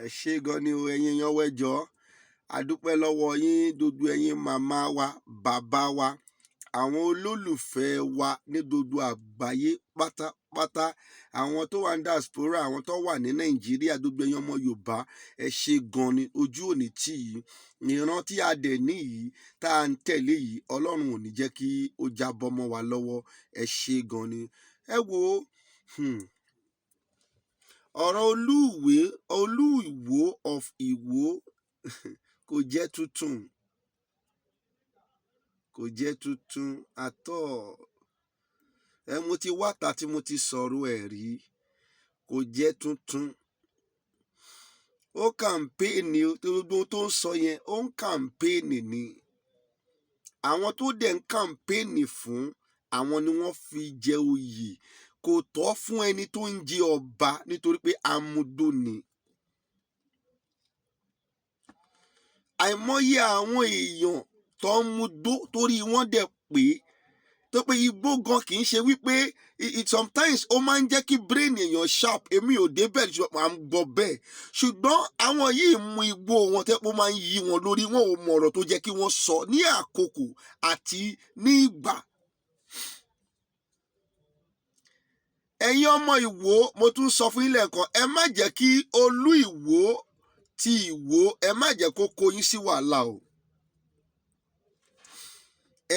Ẹ ṣé gan ni o, ẹ̀yin èèyàn wa. Ẹ jọ̀ọ́, a dúpẹ́ lọ́wọ́ yín, gbogbo ẹ̀yin màmá wa, bàbá wa, àwọn olólùfẹ́ wa ní gbogbo àgbáyé pátápátá, àwọn tó wà ní diaspora, àwọn tó wà ní Nàìjíríà, gbogbo ẹ̀yin ọmọ Yorùbá, ẹ ṣé gan ni. Ojú ò ní tì yín. Ìran tí a dẹ̀ ní yìí tá à ń tẹ̀lé yìí, Ọlọ́run ò ní jẹ́ kí ó jábọ́ mọ́ wa lọ́wọ́. Ẹ ṣé gan ni. Ẹ wo, ọ̀rọ̀ Olúùwé, Olú Ìwó of Ìwó, kò jẹ́ tuntun, kò jẹ́ tuntun at all. Ẹ mo ti wáta tí mo ti sọ̀rọ̀ ẹ̀ rí, kò jẹ́ tuntun. Ó campaign, gbogbo tó ń sọ yẹn, ó ń campaign ni. Àwọn tó dẹ̀ ń campaign fún, àwọn ni wọ́n fi jẹ oyè. Kò tọ́ fún ẹni tó ń jẹ ọba nítorí pé amugbó ni. Àìmọye àwọn èèyàn tó ń mugbó torí wọ́n dẹ̀ pé tó pé igbó gan kì í ṣe wípé it sometimes ó máa ń jẹ́ kí brain èèyàn sharp. Èmi ò débẹ̀, ṣùgbọ́n à ń gbọ́ bẹ́ẹ̀. Ṣùgbọ́n àwọn yìí mú igbó wọn tẹ́ pé ó máa ń yí wọn lórí, wọn ò mọ ọ̀rọ̀ tó jẹ́ kí wọ́n sọ ní àkókò àti ní ìgbà. Ẹ̀yin ọmọ Ìwó, mo tún sọ fún yín lẹ́ẹ̀kan, ẹ má jẹ́ kí Olú Ìwó ti Ìwó, ẹ má jẹ́ kó kó yín sí wàhálà o.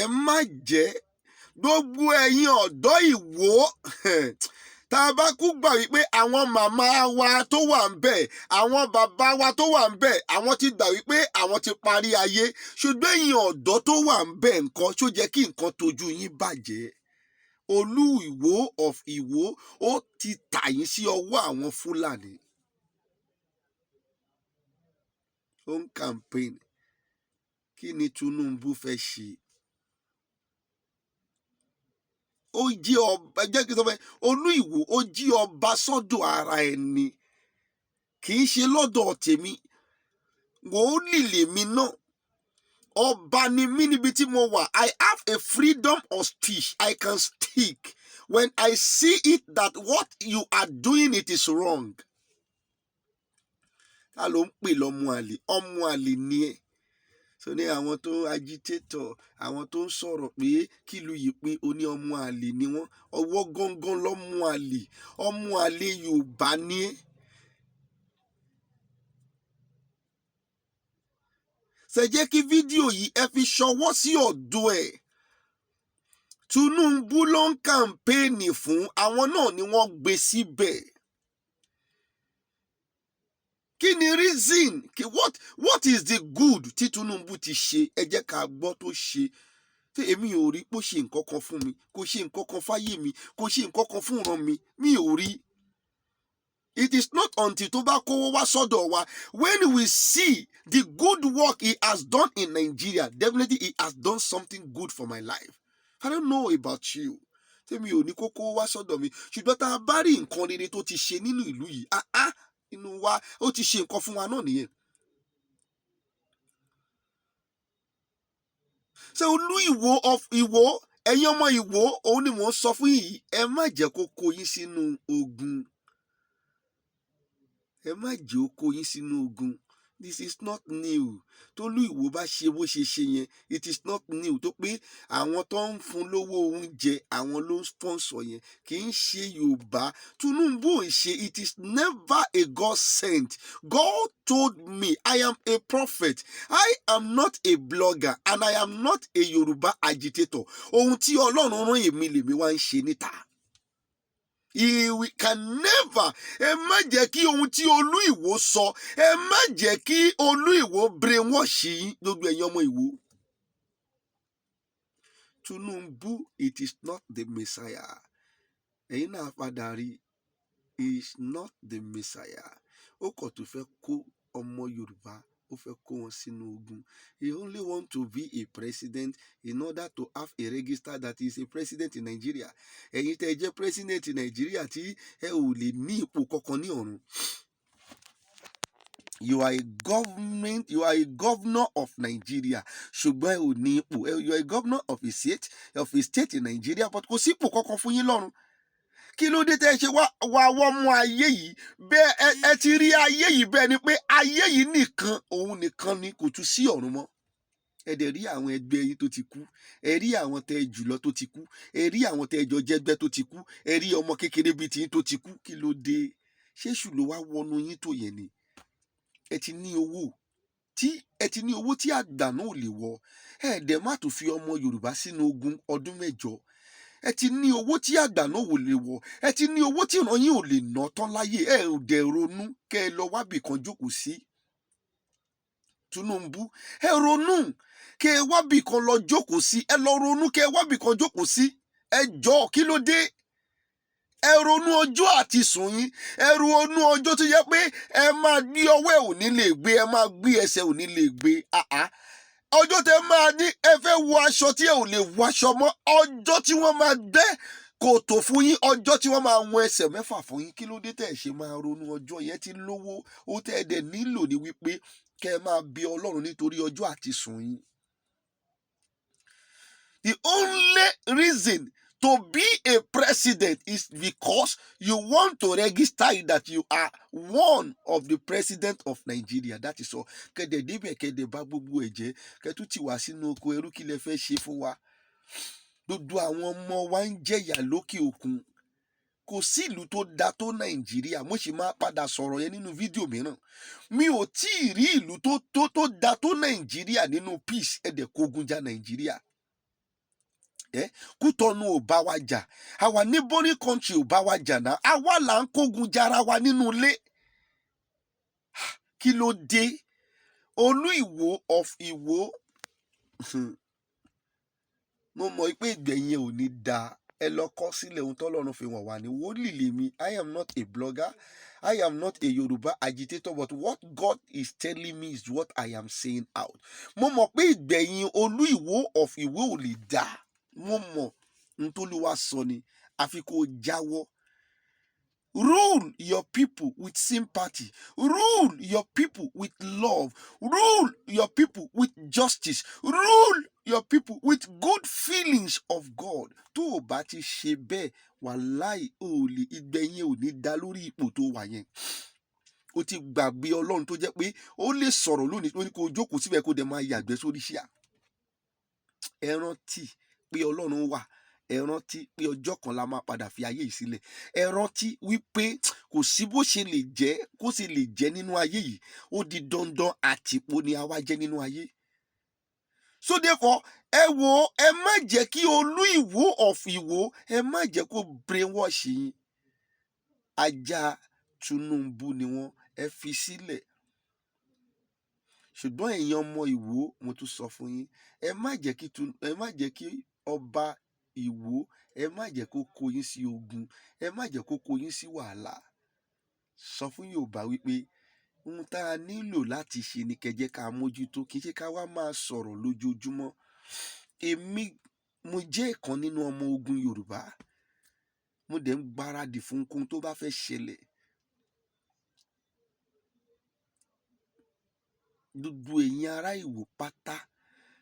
Ẹ má jẹ́ gbogbo ẹ̀yin ọ̀dọ́ Ìwó, tá a bá kú gbà wípé àwọn màmá wa tó wà ń bẹ̀, àwọn bàbá wa tó wà ń bẹ̀, àwọn ti gbà wípé àwọn ti parí ayé. Ṣùgbọ́n ẹ̀yin ọ̀dọ́ tó wà ń bẹ̀, nǹkan ṣó jẹ́ kí nǹkan tójú yín bàjẹ́? Olú Ìwó of Ìwó, ó ti tà yín sí ọwọ́ àwọn Fúlàní. Ó ń campaign. Kí ni Tinubu fẹ́ ṣe? Ó jí ọba, jẹ́ kí n sọ fún ẹ, Olú Ìwó, ó jí ọba sọ́dọ̀ ara ẹni, kì í ṣe lọ́dọ̀ tèmi. Wòólì lèmi náà, ọba ni mí níbi tí mo wà. I have a freedom of speech. I can speak when I see it that what you are doing, it is wrong. Ta ló ń pè lọ́mọ àlè? Ọmọ àlè ni ẹ́. So ní àwọn tó agitator, àwọn tó ń sọ̀rọ̀ pé kílùú yìí pín, oní ọmọ àlè ni wọ́n. Ọwọ́ gángan lọ́mọ àlè, ọmọ àlè Yorùbá ni ẹ́. Ṣe jẹ́ kí fídíò yìí, ẹ fi ṣọwọ́ sí ọ̀dọ̀ ẹ̀. Tinubu ló ń campaign fún, àwọn náà ni wọ́n gbé síbẹ̀. Kí ni reason? Kí what is the good tí Tinubu ti ṣe? Ẹ jẹ́ ká gbọ́ tó ṣe tí èmi ò rí pé ó ṣe nǹkan kan fún mi. Kò ṣe nǹkan kan fáyé mi, kò ṣe nǹkan kan fún ìran mi, mi ò rí. It is not until tó bá kówó wá sọ́dọ̀ wa, when we see the good work he has done in Nigeria, definitely he has done something good for my life. I don't know about you. Tèmi ò ní kó kówó wá sọ́dọ̀ mi, ṣùgbọ́n tá a bá rí nǹkan rere tó ti ṣe nínú ìlú yìí, ah ah, inú wa, ó ti ṣe nǹkan fún wa náà nìyẹn. Ṣé Olú Ìwó of Ìwó, ẹ̀yin ọmọ Ìwó, òun ni mò ń sọ fún yìí, ẹ má jẹ́ kó kó yín sínú ogun. Ẹ má jẹ́ ó kó yín sínú ogun. This is not new. Tólú Ìwó bá ṣe bó ṣe ṣe yẹn, it is not new. Tó pé àwọn tó ń fún lówó oúnjẹ, àwọn ló ń sponsor yẹn, kì í ṣe Yorùbá. Tinubu ò ń ṣe. It is never a God sent. God told me, I am a prophet, I am not a blogger and I am not a Yorùbá agitator. Ohun tí Ọlọ́run rán èmi lèmi wá ń ṣe níta. He can never. Ẹ má jẹ́ kí ohun tí Olú Ìwó sọ, ẹ má jẹ́ kí Olú Ìwó brainwash yín, gbogbo ẹ̀yin ọmọ Ìwó. Tinubu, it is not the Messiah. Ẹ̀yin náà padà rí, he is not the Messiah. Ó kàn tó fẹ́ kó ọmọ Yorùbá, ó fẹ́ kó wọn sínú ogun. He only want to be a president in order to have a register that he is a president in Nigeria. Ẹ̀yin tẹ́ ẹ jẹ́ president in Nigeria tí ẹ ò lè ní ipò kankan ní ọ̀run. You are a government, you are a governor of Nigeria, ṣùgbọ́n ẹ ò ní ipò. You are a governor of a state in Nigeria, but kò sí ipò kankan fún yín lọ́run. Kí ló dé tẹ́ ẹ ṣe wá wá wọ́n mú ayé yìí bẹ́ẹ̀? Ẹ ti rí ayé yìí bẹ́ẹ̀ ni pé ayé yìí nìkan, òun nìkan ni, kò tún sí ọ̀run mọ́. Ẹ dẹ̀ rí àwọn ẹgbẹ́ yín tó ti kú, ẹ rí àwọn tẹ́ ẹ jùlọ tó ti kú, ẹ rí àwọn tẹ́ ẹ jọ jẹ́gbẹ́ tó ti kú, ẹ rí ọmọ kékeré bíi tiyín tó ti kú. Kí ló dé? Ṣéṣù ló wá wọnú yín tó yẹn ni? Ẹ ti ní owó tí àgbà náà ò lè wọ. Ẹ dẹ̀ má tún fi ọmọ Yorùbá sínú ogun ọdún 8. Ẹ ti ní owó tí àgbà náà ò lè wọ, ẹ ti ní owó tí ìran yín ò lè ná tán láyé. Ẹ ò dẹ̀ ronú kẹ́ ẹ lọ wábì kan jókòó sí. Tinubu, ẹ ronú kẹ́ ẹ wábì kan lọ jókòó sí. Ẹ lọ ronú kẹ́ ẹ wábì kan jókòó sí. Ẹ jọ̀ọ́, kí ló dé? Ẹ ronú ọjọ́ àti sùn yín. Ẹ ronú ọjọ́ tó yẹ pé ẹ máa gbé ọwọ́ ẹ ò ní lè gbé, ẹ máa gbé ẹsẹ̀ ò ní lè gbé. Àá, ọjọ́ tẹ máa ní ẹ fẹ́ wọ aṣọ tí ẹ ò lè wọ aṣọ mọ́, ọjọ́ tí wọ́n máa gbẹ́ kòtò fún yín, ọjọ́ tí wọ́n máa wọn ẹsẹ̀ 6 fún yín. Kí ló dé tẹ̀ ṣe máa ronú ọjọ́ yẹn? Ti lówó ó tẹ́ ẹ dẹ̀ nílò ní wípé kẹ́ ẹ máa bí Ọlọ́run nítorí ọjọ́ àti sùn yín. The only reason to be a president is because you want to register it that you are one of the president of Nigeria. That is all. Kẹ̀dẹ̀ débẹ̀, kẹ̀dẹ̀ bá gbogbo ẹ̀ jẹ́, kẹ̀tú tì wá sínú oko ẹrú. Kí lẹ fẹ́ ṣe fún wa? Gbogbo àwọn ọmọ wa ń jẹ̀yà lókè òkun. Kò sí ìlú tó da tó Nàìjíríà. Mo sì máa padà sọ̀rọ̀ yẹn nínú fídíò mìíràn. Mi ò tí ì rí ìlú tó da tó Nàìjíríà nínú peace. Ẹ dẹ̀ kógun ja Nàìjíríà. Ẹ Kútọ́nù ò bá wa jà, àwa neighboring country ò bá wa jà náà, àwa là ń kógun jara wa nínú ilé. Kí ló dé? Olú Ìwó of Ìwó, mo mọ̀ pé ìgbẹ̀yìn ò ní dáa. Ẹ lọ kọ sílẹ̀ ohun tọ́lọ́run fi wọ̀n wá ní. Wòlíì lèmi. I am not a blogger, I am not a Yoruba agitator, but what God is telling me is what I am saying out. Mo mọ̀ pé ìgbẹ̀yìn Olú Ìwó of Ìwó ò lè dáa. Mo mọ̀ ohun t'Olúwa sọ ni, àfi kó jáwọ́. Rule your people with sympathy. Rule your people with love. Rule your people with justice. Rule your people with good feelings of God. Tó o bá ti ṣe bẹ́ẹ̀, wàláì, ò lè, ìgbẹ̀yìn ò ní dá lórí ipò tó wà yẹn. O ti gbàgbé Ọlọ́run tó jẹ́ pé ó lè sọ̀rọ̀ lónìí, ó ní kó o jókòó síbẹ̀, kó o dẹ̀ máa yàgbẹ́ sórí ṣíà. Ẹ rántí pé Ọlọ́run wà. Ẹ rántí pé ọjọ́ kan la máa padà fi ayé yìí sílẹ̀. Ẹ rántí wípé kò sí bó ṣe lè jẹ́ kó sì lè jẹ́ nínú ayé yìí, ó di dandan, àtìpó ni a wá jẹ́ nínú ayé. So therefore, ẹ wo, ẹ má jẹ́ kí Olú Ìwó of Ìwó, ẹ má jẹ́ kó brainwash yín. Ajá Tinubu ni wọ́n, ẹ fi sílẹ̀. Ṣùgbọ́n ẹ̀yin ọmọ Ìwó, mo tún sọ fún yín, ẹ má jẹ́ kí ọba Ìwó, ẹ má jẹ́ kó kó yín sí ogun, ẹ má jẹ́ kó kó yín sí wàhálà. Sọ fún Yorùbá wípé ohun tá a nílò láti ṣe ni kẹjẹ ká mójútó, kì í ṣe ká wá máa sọ̀rọ̀ lójoojúmọ́. Èmi mo jẹ́ ìkan nínú ọmọ ogun Yorùbá, mo dẹ̀ ń gbáradì fún ohunkóhun tó bá fẹ́ ṣẹlẹ̀. Gbogbo ẹ̀yin ará Ìwó pátá,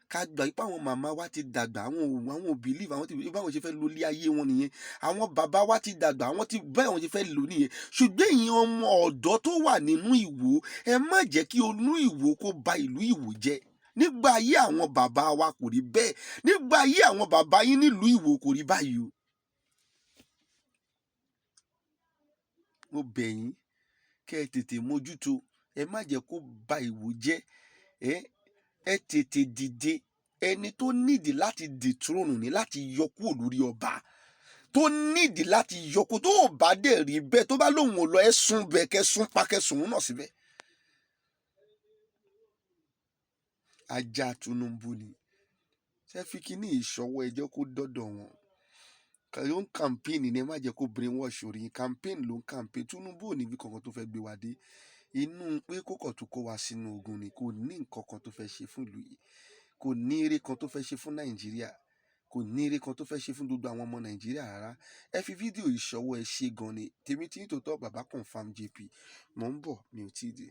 ká gbà pé àwọn màmá wa ti dàgbà, àwọn ò believe, àwọn ti báwọn ṣe fẹ́ lo ilé ayé wọn nìyẹn. Àwọn bàbá wa ti dàgbà, àwọn ti báwọn ṣe fẹ́ lò nìyẹn. Ṣùgbọ́n ẹ̀yin ọmọ ọ̀dọ́ tó wà nínú Ìwó, ẹ má jẹ́ kí olú Ìwó kó ba ìlú Ìwó jẹ́. Nígbà ayé àwọn bàbá wa kò rí bẹ́ẹ̀, nígbà ayé àwọn bàbá yín nílùú Ìwó kò rí báyìí o. Mo bẹ̀ yín kẹ́ ẹ tètè mójútó, ẹ má jẹ́ kó ba Ìwó jẹ́. Ẹ tètè dìde. Ẹni tó nídìí láti dethrone ní láti yọ kúrò lórí ọba, tó nídìí láti yọ kó tó ò bá dẹ̀ rí bẹ́ẹ̀, tó bá lóun ò lọ, ẹ sún bẹ́ẹ̀, kẹ́ sún pa, kẹ́ sùn náà síbẹ̀. Ajá Tinubu ni. Ṣé fi kíní ìṣọwọ́, ẹ jẹ́ kó dọ́dọ̀ wọn. Ló ń campaign ni, ẹ má jẹ́ kó brainwash orí yín. Campaign ló ń campaign. Tinubu ò ní bí kankan tó fẹ́ gbé wa dé inú pé kókò tó kó wa sínú ogun ni. Kò ní nǹkan kan tó fẹ́ ṣe fún ìlú yìí, kò ní eré kan tó fẹ́ ṣe fún Nàìjíríà, kò ní eré kan tó fẹ́ ṣe fún gbogbo àwọn ọmọ Nàìjíríà rárá. Ẹ fi fídíò yìí ṣọwọ́. Ẹ ṣe gan ni. Tèmi tí ń tòótọ́, bàbá Confam JP, mò ń bọ̀, mi ò tí ì dé.